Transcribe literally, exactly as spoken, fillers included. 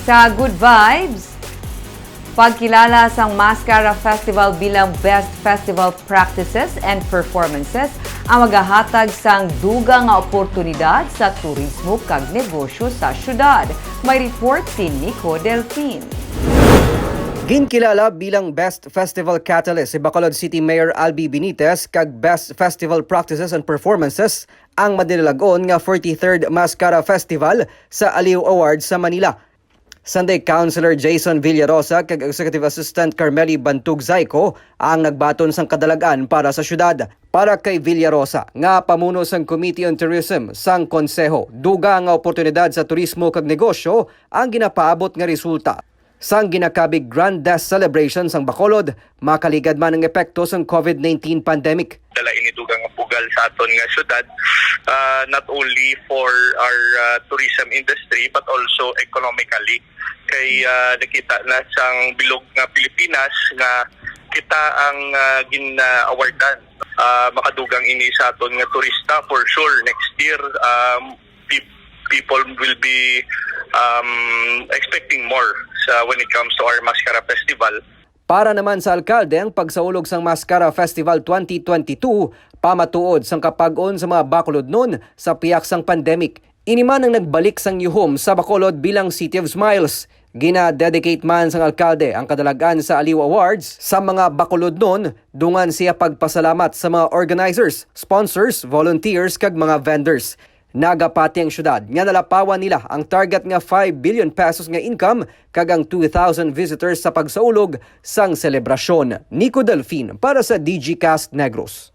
Sa Good Vibes, pagkilala sang Mascara Festival bilang Best Festival Practices and Performances ang magahatag sang dugang nga oportunidad sa turismo kag negosyo sa syudad. May report si Nico Delfin. Ginkilala bilang Best Festival Catalyst si Bacolod City Mayor Albi Benitez kag Best Festival Practices and Performances ang madinalag-on nga forty-third Mascara Festival sa Aliw Awards sa Manila. Sanday Councilor Jason Villarosa kag Executive Assistant Carmeli Bantug Zayco ang nagbaton sang kadalag-an para sa syudad. Para kay Villarosa, nga pamuno sang Committee on Tourism sang Konseho, dugang nga oportunidad sa turismo kag negosyo ang ginapaabot nga resulta sang ginakabig Grand Desk Celebration sang Bacolod, makaligad man ang epekto sang COVID nineteen pandemic. Dala ini dugang nga bugal sa aton nga syudad, uh, not only for our uh, tourism industry but also economically. Kay uh, nakita na sang bilog nga Pilipinas nga kita ang uh, gin-awardan. Uh, makadugang ini sa aton nga turista for sure next year. Um, people will be um, expecting more sa when it comes to our Mascara Festival. Para naman sa alkalde, ang pagsaulog sang Mascara Festival twenty twenty-two pamatuod sang kapag-on sa mga Bacolodnon sa piyak sang pandemic. Ini man ang nagbalik sang yuhom sa Bacolod bilang City of Smiles. Gina-dedicate man sang alkalde ang kadalag-an sa Aliw Awards sa mga Bacolodnon dungan siya pagpasalamat sa mga organizers, sponsors, volunteers kag mga vendors. Nagapati ang syudad nga nalapawan nila ang target nga five billion pesos nga income kag ang two thousand visitors sa pagsaulog sang selebrasyon. Nico Delfin para sa D G Cast Negros.